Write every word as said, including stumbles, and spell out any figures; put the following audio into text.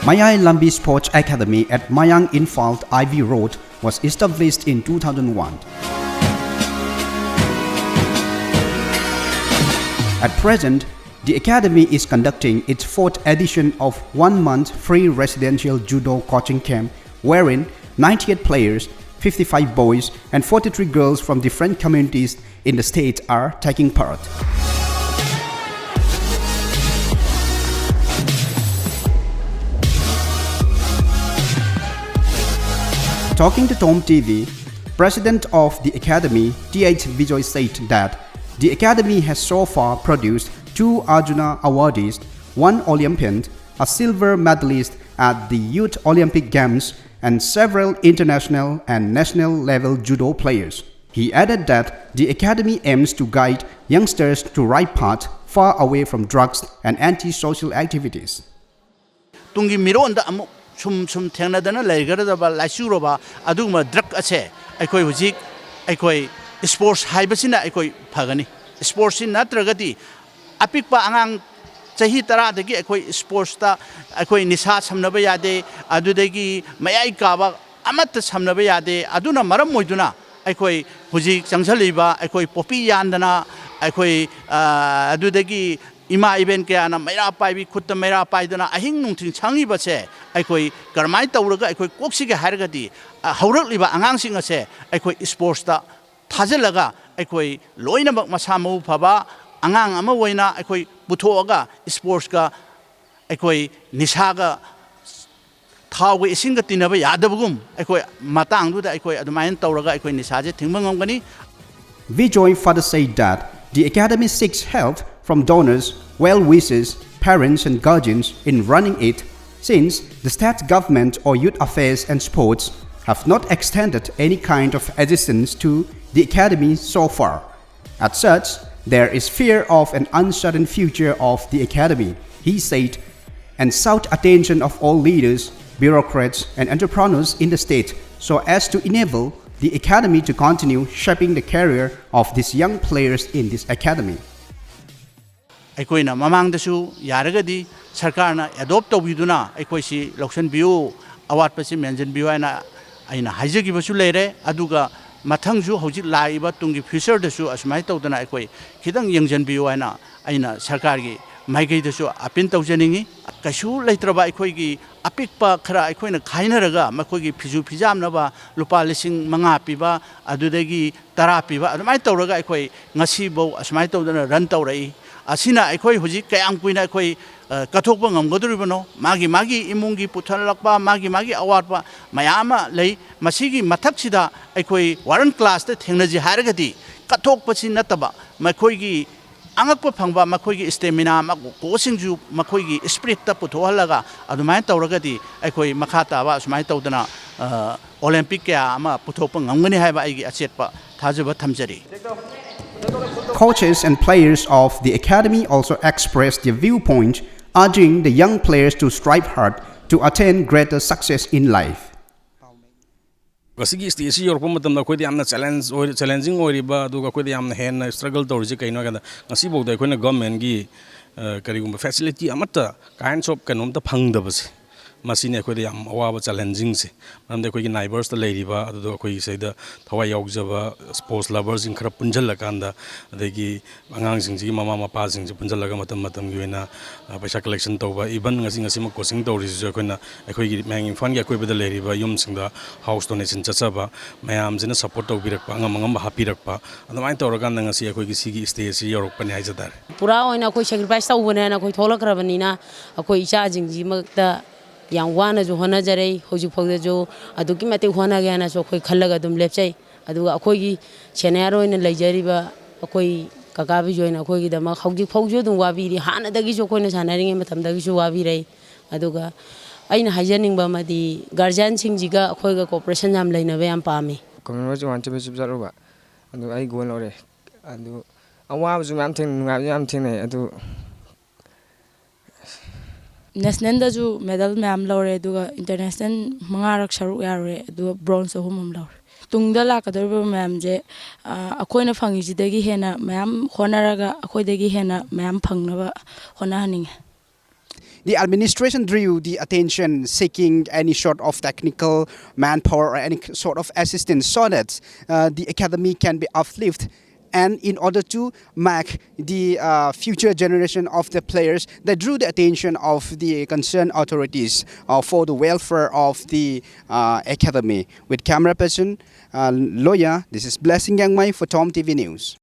Mayai Lambi Sports Academy at Mayang Imphal Ivy Road was established in two thousand one. At present, the academy is conducting its fourth edition of one-month free residential judo coaching camp, wherein ninety-eight players, fifty-five boys, and forty-three girls from different communities in the state are taking part. Talking to Tom T V, president of the academy, T H Vijay, said that the academy has so far produced two Arjuna awardees, one Olympian, a silver medalist at the Youth Olympic Games, and several international and national level judo players. He added that the academy aims to guide youngsters to right path, far away from drugs and anti-social activities. ꯇꯨꯡꯒꯤ ꯃꯤꯔꯣꯟꯗ ꯑꯃꯨꯛ ꯁꯨꯝ ꯁꯨꯝ ꯊꯦꯡꯅꯗꯅ ꯂꯩꯒꯗꯕ ꯂꯥꯏꯆꯨꯔꯕ ꯑꯗꯨꯒꯨꯝꯕ drug ꯑꯁꯦ ꯑꯩꯈꯣꯏ ꯍꯧꯖꯤꯛ ꯑꯩꯈꯣꯏ ꯁ꯭ꯄꯣꯔꯠꯁ ꯍꯥꯏꯕꯁꯤꯅ ꯑꯩꯈꯣꯏ ꯐꯒꯅꯤ꯫ ꯁ꯭ꯄꯣꯔꯠꯁꯁꯤ ꯅꯠꯇ꯭ꯔꯒꯗꯤ ꯑꯄꯤꯛꯄ ꯑꯉꯥꯡ ꯆꯍꯤ ꯇꯔꯥꯗꯒꯤ ꯑꯩꯈꯣꯏ ꯁ꯭ꯄꯣꯔꯠꯁꯇ ꯑꯩꯈꯣꯏ ꯅꯤꯁꯥ ꯁꯝꯅꯕ ꯌꯥꯗꯦ, ꯑꯗꯨꯗꯒꯤ ꯃꯌꯥꯏ ꯀꯥꯕ ꯑꯃꯠꯇ ꯁꯝꯅꯕ ꯌꯥꯗꯦ꯫ ꯑꯗꯨꯅ ꯃꯔꯝ ꯑꯣꯏꯗꯨꯅ ꯑꯩꯈꯣꯏ ꯍꯧꯖꯤꯛ ꯆꯪꯁꯤꯜꯂꯤꯕ ꯑꯩꯈꯣꯏ ꯄꯣꯄꯤ ꯌꯥꯟꯗꯅ ꯑꯩꯈꯣꯏ ꯑꯗꯨꯗꯒꯤ ꯏꯃꯥ ꯏꯕꯦꯟ ꯀꯌꯥꯅ ꯃꯩꯔꯥ ꯄꯥꯏꯕꯤ, ꯈꯨꯠꯇ ꯃꯩꯔꯥ ꯄꯥꯏꯗꯨꯅ ꯑꯍꯤꯡ ꯅꯨꯡꯊꯤꯜ ꯁꯪꯉꯤꯕꯁꯦ ꯑꯩꯈꯣꯏ ꯀꯔꯝꯍꯥꯏꯅ ꯇꯧꯔꯒ ꯑꯩꯈꯣꯏ ꯀꯣꯛꯁꯤꯒꯦ ꯍꯥꯏꯔꯒꯗꯤ, ꯍꯧꯔꯛꯂꯤꯕ ꯑꯉꯥꯡꯁꯤꯡ ꯑꯁꯦ ꯑꯩꯈꯣꯏ ꯁ꯭ꯄꯣꯔꯠꯁꯇ ꯊꯥꯖꯤꯜꯂꯒ ꯑꯩꯈꯣꯏ ꯂꯣꯏꯅꯃꯛ ꯃꯁꯥ ꯃꯎ ꯐꯕ ꯑꯉꯥꯡ ꯑꯃ ꯑꯣꯏꯅ ꯑꯩꯈꯣꯏ ꯄꯨꯊꯣꯛꯑꯒ ꯁ꯭ꯄꯣꯔꯠꯁꯀ ꯑꯩꯈꯣꯏ ꯅꯤꯁꯥꯒ ꯊꯥꯎꯒ ꯏꯁꯤꯡꯒ ꯇꯤꯟꯅꯕ ꯌꯥꯗꯕꯒꯨꯝ ꯑꯩꯈꯣꯏ ꯃꯇꯥꯡꯗꯨꯗ ꯑꯩꯈꯣꯏ ꯑꯗꯨꯃꯥꯏꯅ ꯇꯧꯔꯒ ꯑꯩꯈꯣꯏ ꯅꯤꯁꯥꯁꯦ ꯊꯤꯡꯕ ꯉꯝꯒꯅꯤ꯫ Vijay further said that the academy seeks help from donors, well-wishers, parents and guardians in running it, since the state government or Youth Affairs and Sports have not extended any kind of assistance to the academy so far. As such, there is fear of an uncertain future of the academy, he said, and sought attention of all leaders, bureaucrats, and entrepreneurs in the state so as to enable the academy to continue shaping the career of these young players in this academy. ꯑꯩꯈꯣꯏꯅ ꯃꯃꯥꯡꯗꯁꯨ ꯌꯥꯔꯒꯗꯤ ꯁꯔꯀꯥꯔꯅ adopt ꯇꯧꯕꯤꯗꯨꯅ ꯑꯩꯈꯣꯏꯁꯤ ꯂꯧꯁꯤꯟꯕꯤꯌꯨ, ꯑꯋꯥꯠꯄꯁꯤ ꯃꯦꯟꯁꯤꯟꯕꯤꯌꯨ ꯍꯥꯏꯅ ꯑꯩꯅ ꯍꯥꯏꯖꯈꯤꯕꯁꯨ ꯂꯩꯔꯦ꯫ ꯑꯗꯨꯒ ꯃꯊꯪꯁꯨ ꯍꯧꯖꯤꯛ ꯂꯥꯛꯏꯕ ꯇꯨꯡꯒꯤ ꯐ꯭ꯌꯨꯆꯔꯗꯁꯨ ꯑꯁꯨꯃꯥꯏꯅ ꯇꯧꯗꯅ ꯑꯩꯈꯣꯏ ꯈꯤꯇꯪ ꯌꯦꯡꯁꯤꯟꯕꯤꯌꯨ ꯍꯥꯏꯅ ꯑꯩꯅ ꯁꯔꯀꯥꯔꯒꯤ ꯃꯥꯏꯀꯩꯗꯁꯨ ꯑꯄꯤꯜ ꯇꯧꯖꯅꯤꯡꯉꯤ꯫ ꯀꯩꯁꯨ ꯂꯩꯇ꯭ꯔꯕ ꯑꯩꯈꯣꯏꯒꯤ ꯑꯄꯤꯛꯄ ꯈꯔ ꯑꯩꯈꯣꯏꯅ ꯈꯥꯏꯅꯔꯒ ꯃꯈꯣꯏꯒꯤ ꯐꯤꯖꯨ ꯐꯤꯖꯥꯝꯅꯕ ꯂꯨꯄꯥ ꯂꯤꯁꯤꯡ ꯃꯉꯥ ꯄꯤꯕ, ꯑꯗꯨꯗꯒꯤ ꯇꯔꯥ ꯄꯤꯕ, ꯑꯗꯨꯃꯥꯏꯅ ꯇꯧꯔꯒ ꯑꯩꯈꯣꯏ ꯉꯁꯤꯐꯧ ꯑꯁꯨꯃꯥꯏꯅ ꯇꯧꯗꯅ ꯔꯟ ꯇꯧꯔꯛꯏ꯫ ꯑꯁꯤꯅ ꯑꯩꯈꯣꯏ ꯍꯧꯖꯤꯛ ꯀꯌꯥꯝ ꯀꯨꯏꯅ ꯑꯩꯈꯣꯏ, ꯑ, ꯀꯠꯊꯣꯛꯄ ꯉꯝꯒꯗꯧꯔꯤꯕꯅꯣ? ꯃꯥꯒꯤ ꯃꯥꯒꯤ ꯏꯃꯨꯡꯒꯤ ꯄꯨꯊꯔꯛꯄ, ꯃꯥꯒꯤ ꯃꯥꯒꯤ ꯑꯋꯥꯠꯄ ꯃꯌꯥꯝ ꯑꯃ ꯂꯩ꯫ ꯃꯁꯤꯒꯤ ꯃꯊꯛꯁꯤꯗ ꯑꯩꯈꯣꯏ ꯋꯥꯔꯜ ꯀ꯭ꯂꯥꯁꯇ ꯊꯦꯡꯅꯁꯤ ꯍꯥꯏꯔꯒꯗꯤ ꯀꯠꯊꯣꯛꯄꯁꯤ ꯅꯠꯇꯕ, ꯃꯈꯣꯏꯒꯤ ꯑꯉꯛꯄ ꯐꯪꯕ ꯃꯈꯣꯏꯒꯤ ꯏꯁꯇꯦꯃꯤꯅꯥ, ꯃ-, ꯀꯣꯆꯁꯤꯡꯁꯨ ꯃꯈꯣꯏꯒꯤ ꯏꯁꯄꯤꯔꯤꯠꯇ ꯄꯨꯊꯣꯛꯍꯜꯂꯒ ꯑꯗꯨꯃꯥꯏꯅ ꯇꯧꯔꯒꯗꯤ ꯑꯩꯈꯣꯏ ꯃꯈꯥ ꯇꯥꯕ ꯑꯁꯨꯃꯥꯏꯅ ꯇꯧꯗꯅ, ꯑ, ꯑꯣꯂꯦꯝꯄꯤꯛ ꯀꯌꯥ ꯑꯃ ꯄꯨꯊꯣꯛꯄ ꯉꯝꯒꯅꯤ ꯍꯥꯏꯕ ꯑꯩꯒꯤ ꯑꯆꯦꯠꯄ ꯊꯥꯖꯕ ꯊꯝꯖꯔꯤ꯫ Coaches and players of the academy also expressed their viewpoint, urging the young players to strive hard to attain greater success in life. ꯉꯁꯤꯒꯤ ꯁ꯭ꯇꯦꯖꯁꯤ ꯌꯧꯔꯛꯄ ꯃꯇꯝꯗ ꯑꯩꯈꯣꯏꯗ ꯌꯥꯝꯅ ꯆꯦꯂꯦꯟꯖ ꯑꯣꯏ, ꯆꯦꯂꯦꯟꯖꯤꯡ ꯑꯣꯏꯔꯤꯕ, ꯑꯗꯨꯒ ꯑꯩꯈꯣꯏꯗ ꯌꯥꯝꯅ ꯍꯦꯟꯅ ꯁ꯭ꯇ꯭ꯔꯒꯜ ꯇꯧꯔꯤꯁꯦ ꯀꯩꯅꯣ ꯍꯥꯏ ꯀꯥꯟꯗ, ꯉꯁꯤꯐꯥꯎꯗ ꯑꯩꯈꯣꯏꯅ ꯒꯚꯔꯟꯃꯦꯟꯒꯤ, ꯑ, ꯀꯔꯤꯒꯨꯝꯕ ꯐꯦꯁꯤꯂꯤꯇꯤ ꯑꯃꯠꯇ, ꯀꯥꯏꯟꯁ ꯑꯣꯐ ꯀꯩꯅꯣꯝꯇ ꯐꯪꯗꯕꯁꯦ, ꯃꯁꯤꯅꯤ ꯑꯩꯈꯣꯏꯗ ꯌꯥꯝ ꯑꯋꯥꯕ ꯆꯦꯂꯦꯟꯖꯤꯡꯁꯦ꯫ ꯃꯔꯝꯗꯤ ꯑꯩꯈꯣꯏꯒꯤ ꯅꯥꯏꯕꯔꯁꯇ ꯂꯩꯔꯤꯕ, ꯑꯗꯨꯗ ꯑꯩꯈꯣꯏꯒꯤ ꯁꯤꯗ ꯊꯋꯥꯏ ꯌꯥꯎꯖꯕ ꯁ꯭ꯄꯣꯔꯠꯁ ꯂꯚꯔꯁꯤꯡ ꯈꯔ ꯄꯨꯟꯁꯤꯜꯂꯀꯥꯟꯗ, ꯑꯗꯒꯤ ꯑꯉꯥꯡꯁꯤꯡꯁꯤꯒꯤ ꯃꯃꯥ ꯃꯄꯥꯁꯤꯡꯁꯦ ꯄꯨꯟꯁꯤꯜꯂꯒ ꯃꯇꯝ ꯃꯇꯝꯒꯤ ꯑꯣꯏꯅ, ꯑ, ꯄꯩꯁꯥ ꯀꯂꯦꯛꯁꯟ ꯇꯧꯕ, ꯏꯚꯟ ꯉꯁꯤ, ꯉꯁꯤꯃꯛ ꯀꯣꯆꯤꯡ ꯇꯧꯔꯤꯁꯤꯁꯨ ꯑꯩꯈꯣꯏꯅ, ꯑꯩꯈꯣꯏꯒꯤ ꯃꯌꯥꯡ ꯏꯝꯐꯥꯜꯒꯤ ꯑꯀꯣꯏꯕꯗ ꯂꯩꯔꯤꯕ ꯌꯨꯝꯁꯤꯡꯗ ꯍꯥꯎꯁ ꯗꯣꯅꯦꯁꯟ ꯆꯠꯆꯕ, ꯃꯌꯥꯝꯁꯤꯅ ꯁꯞꯄꯣꯔꯠ ꯇꯧꯕꯤꯔꯛꯄ, ꯑꯉꯝ ꯑꯉꯝꯕ ꯍꯥꯞꯄꯤꯔꯛꯄ, ꯑꯗꯨꯃꯥꯏꯅ ꯇꯧꯔꯀꯥꯟꯗ ꯉꯁꯤ ꯑꯩꯈꯣꯏꯒꯤ ꯁꯤꯒꯤ ꯁ꯭ꯇꯦꯖꯁꯤ ꯌꯧꯔꯛꯄꯅꯤ ꯍꯥꯏꯖ ꯇꯥꯔꯦ꯫ ꯄꯨꯔꯥ ꯑꯣꯏꯅ ꯑꯩꯈꯣꯏ ꯁꯦꯀ꯭ꯔꯤꯐꯥꯏꯁ ꯇꯧꯕꯅꯦꯅ ꯑꯩꯈꯣꯏ ꯊꯣꯛꯂꯛꯈ꯭ꯔꯕꯅꯤꯅ, ꯑꯩꯈꯣꯏ ꯏꯆꯥꯁꯤꯡꯁꯤꯃꯛꯇ ꯌꯥꯝ ꯋꯥꯅꯁꯨ ꯍꯣꯠꯅꯖꯔꯛꯏ꯫ ꯍꯧꯖꯤꯛꯐꯥꯎꯗꯁꯨ ꯑꯗꯨꯛꯀꯤ ꯃꯇꯤꯛ ꯍꯣꯠꯅꯒꯦ ꯍꯥꯏꯅꯁꯨ ꯑꯩꯈꯣꯏ ꯈꯜꯂꯒ ꯑꯗꯨꯝ ꯂꯦꯞꯆꯩ꯫ ꯑꯗꯨꯒ ꯑꯩꯈꯣꯏꯒꯤ ꯁꯦꯅꯤꯌꯔ ꯑꯣꯏꯅ ꯂꯩꯖꯔꯤꯕ ꯑꯩꯈꯣꯏ ꯀꯀꯥ ꯕꯤꯖꯣꯏꯅ ꯑꯩꯈꯣꯏꯒꯤꯗꯃꯛ ꯍꯧꯖꯤꯛꯐꯥꯎꯁꯨ ꯑꯗꯨꯝ ꯋꯥꯕꯤꯔꯤ꯫ ꯍꯥꯟꯅꯗꯒꯤꯁꯨ ꯑꯩꯈꯣꯏꯅ ꯁꯥꯟꯅꯔꯤꯉꯩ ꯃꯇꯝꯗꯒꯤꯁꯨ ꯋꯥꯕꯤꯔꯛꯏ꯫ ꯑꯗꯨꯒ ꯑꯩꯅ ꯍꯥꯏꯖꯅꯤꯡꯕ ꯑꯃꯗꯤ, ꯒꯥꯔꯖꯤꯌꯥꯟꯁꯤꯡꯁꯤꯒ ꯑꯩꯈꯣꯏꯒ ꯀꯣꯑꯣꯄꯔꯦꯁꯟ ꯌꯥꯝ ꯂꯩꯅꯕ ꯌꯥꯝ ꯄꯥꯝꯃꯤ꯫ ꯀꯃꯟꯋꯦꯜꯊ ꯋꯥꯟ ꯆꯦꯝꯄꯤꯌꯟꯁꯤꯞ ꯆꯠꯂꯨꯕ, ꯑꯗꯨ ꯑꯩ ꯒꯣꯜ ꯂꯧꯔꯦ꯫ ꯑꯗꯨ ꯑꯋꯥꯕꯁꯨ ꯃꯌꯥꯝ ꯊꯦꯡꯅꯩ, ꯅꯨꯡꯉꯥꯏꯕꯁꯨ ꯌꯥꯝ ꯊꯦꯡꯅꯩ꯫ ꯑꯗꯨ ꯅꯦꯁꯅꯦꯜꯗꯁꯨ ꯃꯦꯗꯜ ꯃꯌꯥꯝ ꯂꯧꯔꯦ, ꯑꯗꯨꯒ ꯏꯟꯇꯔꯅꯦꯁꯅꯦꯜ ꯃꯉꯥꯔꯛ ꯁꯔꯨꯛ ꯌꯥꯔꯨꯔꯦ, ꯑꯗꯨꯒ ꯕ꯭ꯔꯣꯟꯖ ꯑꯍꯨꯝ ꯑꯃ ꯂꯧꯔꯦ꯫ ꯇꯨꯡꯗ ꯂꯥꯛꯀꯗꯧꯔꯤꯕ ꯃꯌꯥꯝꯁꯦ, ꯑ, ꯑꯩꯈꯣꯏꯅ ꯐꯪꯉꯤꯁꯤꯗꯒꯤ ꯍꯦꯟꯅ ꯃꯌꯥꯝ ꯍꯣꯠꯅꯔꯒ, ꯑꯩꯈꯣꯏꯗꯒꯤ ꯍꯦꯟꯅ ꯃꯌꯥꯝ ꯐꯪꯅꯕ ꯍꯣꯠꯅꯍꯟꯅꯤꯡꯉꯦ꯫ The administration drew the attention seeking any sort of technical manpower or any sort of assistance so that uh, the academy can be uplifted. And in order to make the uh, future generation of the players, they drew the attention of the concerned authorities uh, for the welfare of the uh, academy. With camera person, uh, Loya, this is Blessing Yangmai for Tom T V News.